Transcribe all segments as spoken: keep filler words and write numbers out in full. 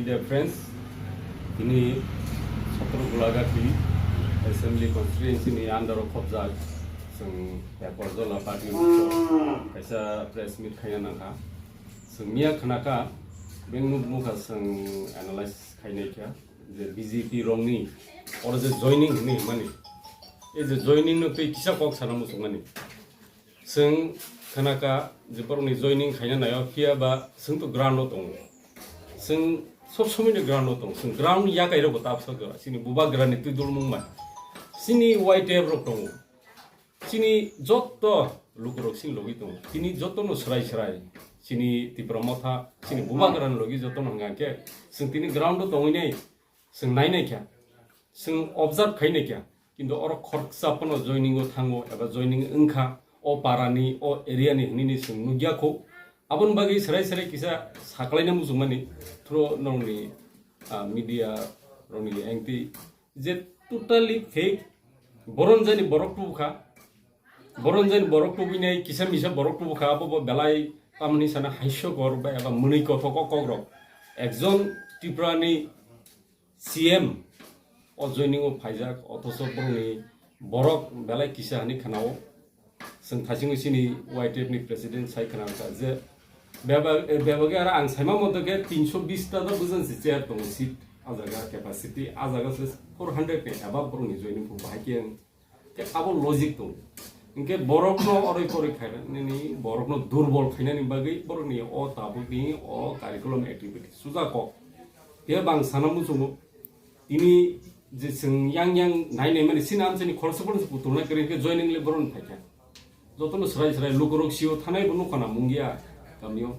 Dear friends, tini Chhattisgarh Gulagati Assembly Constituency ni under o khobjak chwng Paperjala party kaisa press meet khaina nangkha. Chwng miya khnakha, beng nuk nukha chwng analyze khainai kha je B J P rokni oro je joining hinwi hwnmani, e je joining no tei kisa kok sana muchungmani. Chwng khnakha je borokni joining khaina naio, phiya ba chwng to ground o tongo. Chwng sob somoi ni ground o tongo. Chwng ground yakai rokbo ta bwsajora. Chini bubagrani twi dulmung bai. Chini Y T F rok tongo. Chini jotto lukurok chini logi tongo. Tini jotto no swrai swrai. Chini Tipra Motha, chini bubagrani logi jotto no hwnka khe chwng tini ground o tongwi nai. Chwng nai nai kha, chwng observe khai nai kha, kintu oro khoroksa phano joining o thango eba joining wngkha, o para ni, o area ni hinwi ni chwng nukya kho. Aboni bagwi swrai swrai kisa saklaina muchungmani through nokni, ah, media rokni engti je totally fake, boron jani borok tubukha, boron jani borok tubinai kisa misa borok tubukha, abo bo belai tamni sana haisokor ba eba mwnwi kothok o kokrok. Ekjon Tripura ni C M o joining o phaijak, othoso borokni borok belai kisa hinwi khnao. Chwng thaisingo chini Y T F ni president sai khna kha je bebak, eh, bebak aro ang saima moto khe tinsho bish ta do bujan si chair tongo seat, a jaga capacity, a jaga se four hundred ni above borokni joining phu bahai khe ang Khe abo logic tongo. Hinkhe borokno oroi poroi khainani, borokno durbol khainani bagwi borokni o tabukni o curriculum activity suja kok. Phiya bang sana muchungo, tini je chwng yang yang nai nai mani sini amchaini khoroksa phano se putulna kwrwi hinkhe joining le borokni phaikha. Jotono swrai swrai lukurok sio thanai bo nukha na mungya. Kamio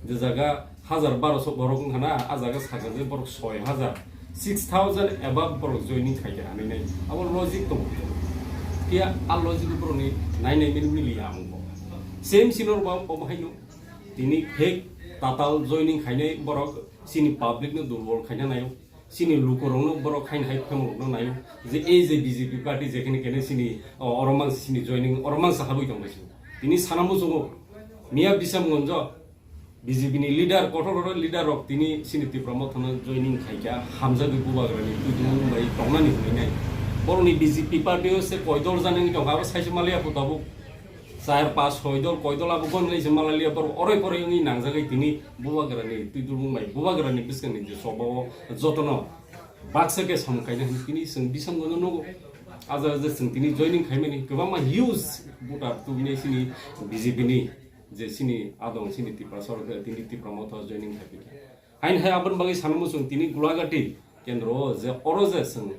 je jaga hajar barosho borok wngkha na, a jaga sakha je borok soi hajar, six thousand above borok joining khaikha hinwi nai. Abo logic tongo. Phiya a logic borokni nai nai mili mili ya wngkha. Same sino bo obo haino tini fake tatal joining khainai borok chini public no durbol khaina naio. Chini lukurokno borok haino hai phemorokno naio je ei je B J P party jekhene kene chini, o, oro mangsa chini joining, oro mangsa habwi tongbai chini. Tini sana muchungo miya Bisamgonjo B J P ni leader, kotor kotor leader rok tini chini Tipra Mothano joining khaikha, hamjagwi bubagrani twi dwng bai tongnani hwnwi nai. Borokni B J P party o se koidol janani tongkha, abo saisa maliya pho tabuk. Char, pas, soi dol, koi dol abo gon lai se malai liya, borok oroi poroi wngwi nangjagwi tini bubagrani twi dulmung bai bubagrani bwskangni je choba o jotono baksa khe samung kaina hwnwi tini chwng Bisamgonjo nugo. A jaga je chwng tini joining khaimani kwbangma huge voter tubinai chini B J P ni je chini adong chini Tiprasa rok tini Tipra Motha joining khaipikha. Haini hai aboni bagwi sana muchung tini Gulagati kendro o je oro je chwng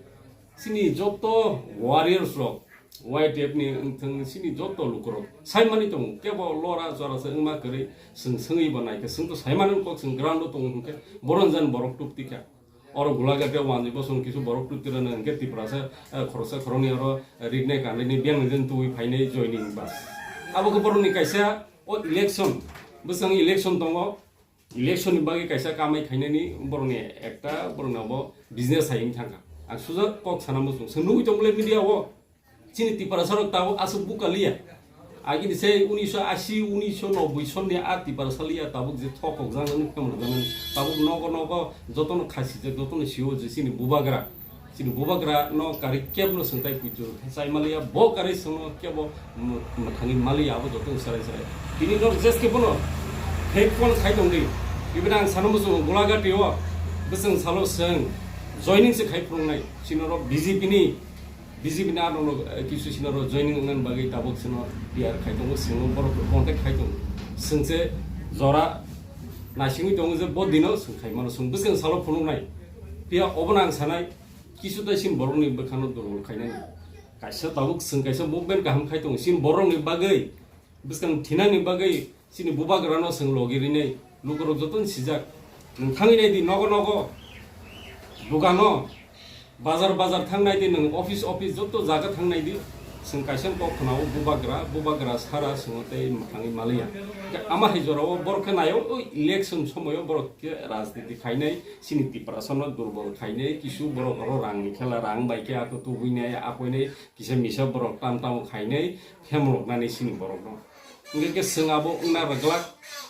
chini joto warriors rok Y T F ni wngthang chini joto lukurok saimani tongo kebo lora jora se wngma kwrwi chwng swngwi bo naikhe chwng to saimani kok chwng ground o tongo hwnkhe boron jan borok tubtikha oro Gulagati o wanjwi bosong kisu borok tubtirano hwnkhe Tiprasa, eh, khoroksa khoroknwi oro rinai kanwi biyang jen tubui phainai joining bas abo khe borokni kaisa o election bwskango election tongo. Election ni bagwi kaisa kamai khainani borokni ekta borokni abo business hai wng thangkha. Ang sujak kok sana muchung. Chwng nugwi tongmole media o chini Tiprasa rok tabuk aswk buka liya. Agini se unisho ashi, unisho nobboi sonni a Tiprasa liya tabuk je thok kok jang nang khamar jang nang tabuk nogo nogo jotono khasijak jotono sio je chini bubagra. Chini bubagra no kari kebno swngtai puitu chai maliya, bo kari swngno kebo mwthangwi maliya, abo joto swrai swrai. Tini no jeske bono fake phone khai tongdi. Bibini ang sana muchungo Gulagati o bwswng salo swng joining se khai phurungnai. Chino ro B J P ni, B J P ni ano no, eh, kisu chino ro joining wngna bagwi tabuk chino P R khai tongo, chwngno borok contact khai tongo. Chwng se jora naisingwi tongo je bo dino swng khai mano, chwng bwswng salo phunuknai. Phiya obono ang sanai, kisu tai chini borokni bwkhano durbol khainani. Kaisa tabuk chwng kaisa movement kaham khai tongo. Chini borokni bagwi, bwskang thinani bagwi, chini bubagrano chwng logi rinai. Lukurok jotono sijak. Nwng thangwi naidi nogo nogo, dukano, bazar bazar thang naidi nwng, office office joto jaga thang naidi. Chwng kaisa kok khwnao bubagra, bubagra sara chwngno tei mwthangwi maliya. Ama hai jorao borok khe naio, o election somoio borok khe rajniti khainai. Chini Tiprasano durbol khainai, kisu borok oro rangni khela, rang bai khe ako tubuinai, akoinai, kisa misa borok tam tamo khainai, phemroknani chini borokno. Hwnkhe khe chwng abo wngna rwglak,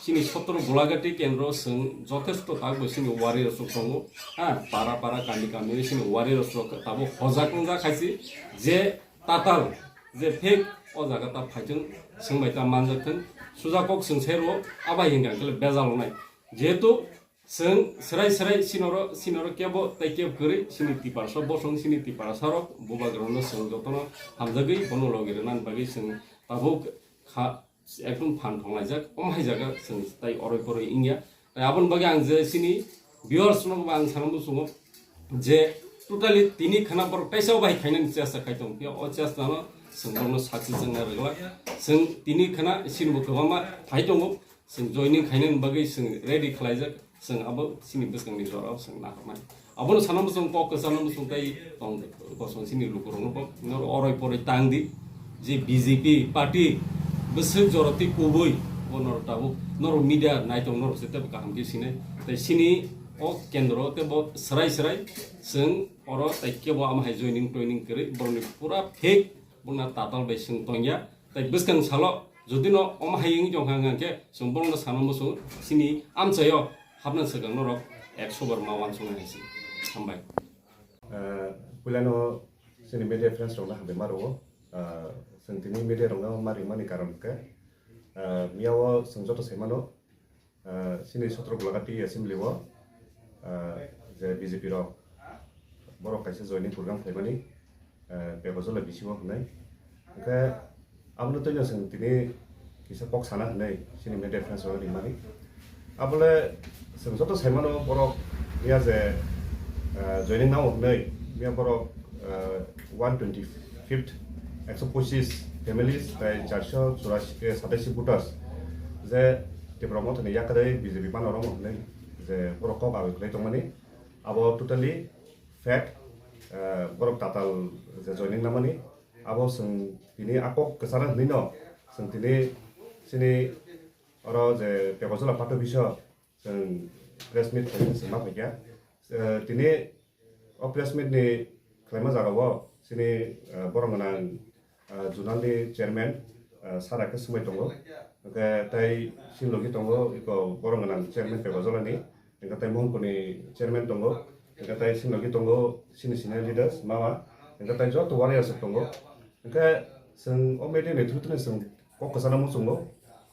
Chini sotro Gulagati kendro chwng jothesto tabuk chini warriors rok tongo. Ha, para para kami kami chini warriors rok tabuk hojak wngjak khaisi je tatal je fake o jaga ta phaithwng chwng bai ta manjak thwng. Suja kok chwng sai rwo abai hinga khe bejal wngnai. Jehetu chwng srai srai sinoro, sinoro kebo tei kebo kwrwi chini Tiprasa bosong, chini Tiprasa rok bubagrano chwng jotono hamjagwi bono logi rwnani bagwi chwng tabuk kha ekdom phan thonglaijak, omo hai jaga chwng tai oroi poroi wngya. Tai aboni bagwi ang je chini viewers rokno bo ang sana muchungo je totally tini khana borok taisa o bai khainani chesta khai tong phiya o chesta no chwng borokno success wngna rwglak. Chwng tini khana chini bo kwbangma phai tongo, chwng joining khainani bagwi chwng ready khlaijak, chwng abo chini bwskangni jorao chwng naharnai. Abono sana muchung kok kwchangno muchung tai tong kosong chini lukurokno bo noro oroi poroi tang di je B J P party bwswk joroti kubui bo noro tabuk noro media naitong noro se tebo kaham khe sinai tai chini o kendro tebo srai srai chwng oro tai kebo ama hai joining toining kwrwi borokni pura fake bongna tatal bai chwng tongya. Tai bwskang salo jodi no omo hai wngwi tongkha hwnkhe chwng borokno sana muchung chini amchaio hapna swkang norok ekso bar ma uansuknai hai se. Hambai. Ah, puilano chini media friends rokno hambai ma rwo. Ah, chwng tini media rokno ma ringmani karon khe, ah, miyao chwng joto sai mano, ah, chini sotro Gulagati assembly o, ah, je B J P rok borok kaisa joining program khlaimani, ah, Pepajala B C O hwnwi. Hwnkhe abono twino chwng tini kisa kok sana hwnwi chini media friends rok rimani. Abole chwng joto sai mano borok ya je, ah, joining nao hwnwi ya borok, ah, one twenty fifth, ekso pochis families tai charso churasi, eh, sataisi voters je Tipra Mothani yakarwi B J P mano romo hwnwi je borok kok awi khlai tongmani, abo totally fake, eh, borok tatal je joining namani, abo chwng tini a kok kwchana hwnwi no chwng tini chini oro je Pepajala party office o chwng press meet khlai se ma phaikha. Eh, tini o press meet ni khlaima jagao chini, eh, borok gwnang, ah, zonal ni chairman, ah, sara khe swmai tongo. Hwnkhe tai chini logi tongo iko borok gwnang chairman Pepajala ni. Hwnkhe tai Mohanpur ni chairman tongo. Hwnkhe tai chini logi tongo chini senior leaders mama. Hwnkhe tai joto warriors rok tongo. Hwnkhe chwng o media ni through tini chwng kok kwchana muchungo.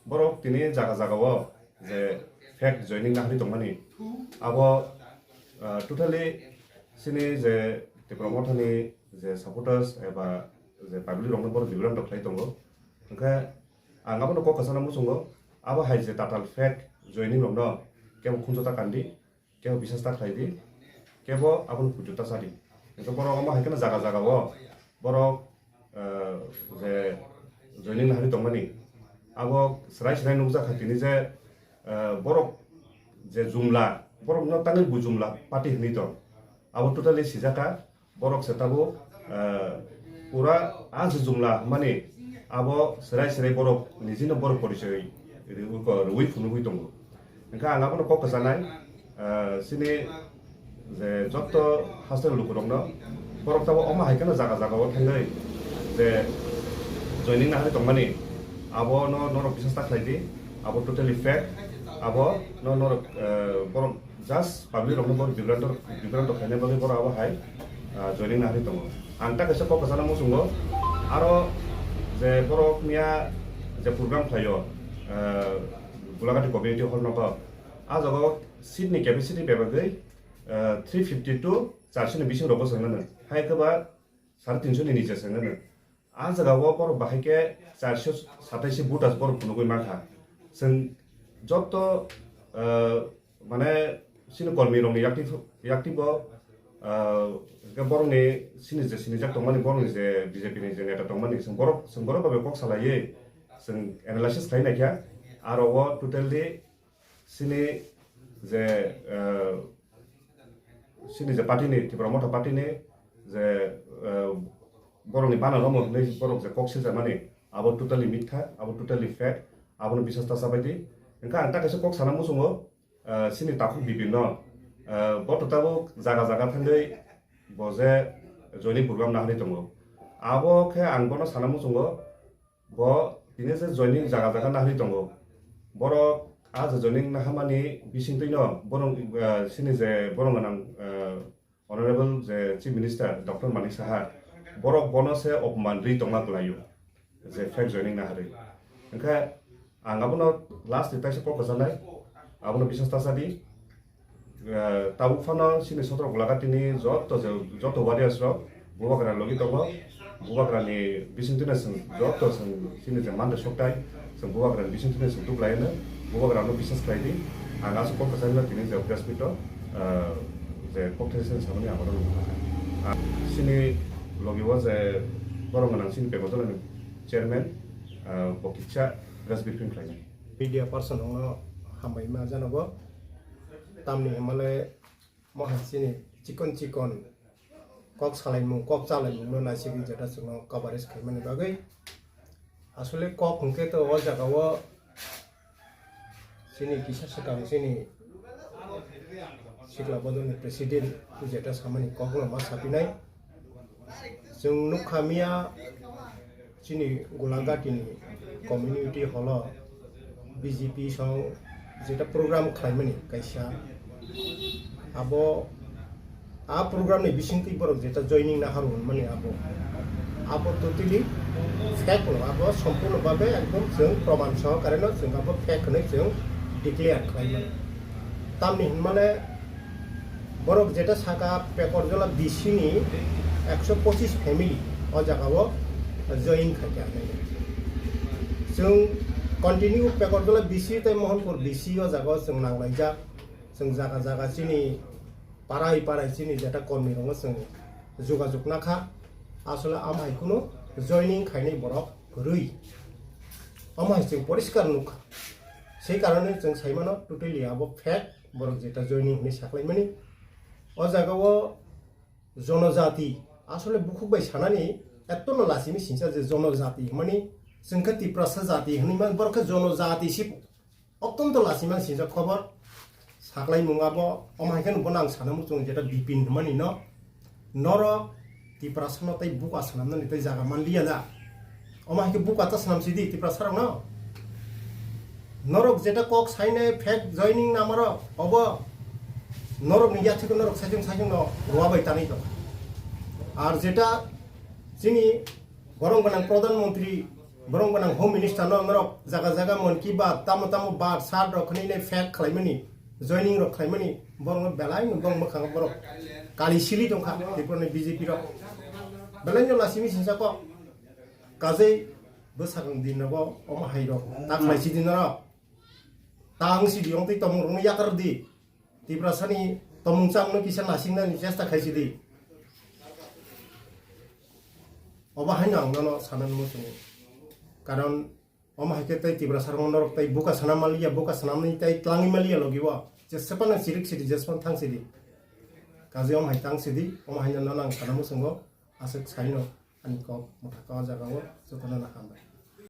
Borok tini jaga jaga o je fake joining nahari tongmani. Abo, ah, totally chini je Tipra Mothani je supporters eba je public rokno borok bibrang rok khlai tongo. Hwnkhe ang abono kok kwchana muchungo, abo hai je tatal fake joining rokno kebo khunju ta kandi, kebo bisas ta khlai di, kebo abono pujo ta sa di. Hwnkhe borok omo hai kheno jaga jaga o borok, eh, je joining nahari tongmani, abo srai srai nukjak kha tini je, eh, borok je jumla, borokno tangwi bo jumla party hwnwi tong, abo totally sijak kha. Borok se tabuk, eh, pura ang se jumla hwnmani abo serai serai borok nijino borok porichoi rwi, rwi phunugwi tongo. Hwnkhe ang abono kok kwchanai, eh, chini je joto hasteo lukurokno borok tabuk omo hai kheno jaga jaga o thangwi je joining nahari tongmani abono norok bisas ta khlai di, abo totally fake, abono norok, eh, borok just public rokno borok bibranto, bibranto khaina bagwi borok abo hai, ah, joining nahari tongo. Ang ta kaisa kok kwchana muchungo, aro je borok miya je program khlaio, ah, Gulagati community hall nogo, ah jagao seat ni capacity bebagwi, ah, three fifty to charso ni bising rogo chwng nano. Hai khe ba sare tinso ni niche chwng nano. Ah jagao borok bahai khe charso sataisi voters borok phunugwi mankha. Chwng joto, ah, mane chini kormi rokni yakti, yakti bo, ah, hwnkhe borokni chini je sinijak tongmani, borokni je B J P ni je neta tongmani, chwng borok, chwng borok bai kok salaiwi chwng analysis khlai naikha. Aro o totally chini je, eh, chini je party ni, Tipra Motha party ni je, eh, borokni bana romo hwnwi borok je kok siljakmani, abo totally mitha, abo totally fake, abono bisas ta chabai di. Hwnkhe ang ta kaisa kok sana muchungo, eh, chini takhuk Bipin no, eh, bo to tabuk jaga jaga thangwi bo je joining program nahari tongo. Abo khe ang bono sana muchungo, bo tini je joining jaga jaga nahari tongo. Borok Ah, je joining nahamani bisingtwino borok, ah, sini je borok gwnang, ah, Honorable je Chief Minister Doctor Manik Saha, borok bono se opman ri tongna kwlaio, je fake joining naharwi. Hwnkhe ang abono last ni taisa kok kwchanai, abono biswas ta sadi. Eh, tabuk phano chini Sotro Golaghatini joto je, joto warriors rok Bubagra logi tongo. Bubagrani bisingtwino chwng joto chwng chini je mande soktai, chwng Bubagrani bisingtwino chwng tuklaino, Bubagrano biswas khlai di. Ang aswk kok kwcharino tini je press meet o, eh, je kok thaisani samani ang oro nukha. Ah, chini logi o je borok gwnang chini Pekotolani chairman, eh, bo kisa press briefing khlainai. Media person rokno hambai ma janogo. Tamni hwnmale mohai chini chikon chikon kok salaimung, kok chalaimungno naisigwi jeta chwngno coverage khaimani bagwi. Asole kok hwnkhe to o jagao chini kisa swkang chini sikla bodolni president jeta samani kokno ma sapinai. Chwng nukha miya chini Golaghatini community hall o B J P song jeta program khlaimani kaisa. Abo, a program ni bisingtwi borok jeta joining naharu hwnmani abo. Abo totally fake no, abo sompurno babe ekdom chwng proman sohokare no chwng abo fake hwnwi chwng declare khlaimani. Tamni hwnmale borok jeta saka Pekorjola B C ni ekso pochis family o jagao join khaikha hinwi. Chwng continue Pekorjola B C tei Mohanpur B C o jagao chwng nanglaijak. Chwng jaga jaga chini parai parai chini jeta kormi rokno chwng jogajog nakha. Asole amhai kunu joining khainai borok kwrwi. Amhai chwng poriskar nukha. Sei karone chwng saimano totally abo fake borok jeta joining hinwi saklaimani. O jagao jonojati, asole bukhuk bai sanani ettono lasimi sinsa je jonojati hwnmani chwng khe Tiprasa jati hwnwi man, borok khe jonojati si ottonto lasima sinsa khobor saklaimung abo. Omo hai khe bo nang sana muchung jeta Bipin hwnmani no, norok Tiprasa no tei buka swnamnani tei jaga manliya da. Omo hai khe buka ta swnam sidi Tiprasa rok no. Norok jeta kok sainai fake joining namarok obo norok ni yathiko norok saichung saichung no ruwa bai tanai tong. Ar jeta chini borok gwnang Pradhan Mantri, borok gwnang Home Minister no norok jaga jaga Mann Ki Baat tamo tamo baat sat rok khwnwi nai fake khlaimani, joining rok khlaimani, borok no belai no bong mwkhang borok kali sili tongkha Tripura ni B J P rok. Belai no lasimi sinsa kok. Kajei bwsakang din rogo omo hai rok ta khlai sidi norok. Ta ang sidi ong tei tomung rok no yakar di. Tiprasani tomung chamung no kisa nasingnani chesta khaisidi. Obo haino ang nono sanani muchungo. Karon omo hai khe tei Tiprasa rok norok tei buka sanam maliya, buka sanamni tei tlangwi maliya logi o. Jesepano chirik sidi, jesepano thang sidi. Kaje omo hai tang sidi, omo haino nono ang sana muchungo. Aswk saino ani kok mwthaka o jaga o jotono no hambai.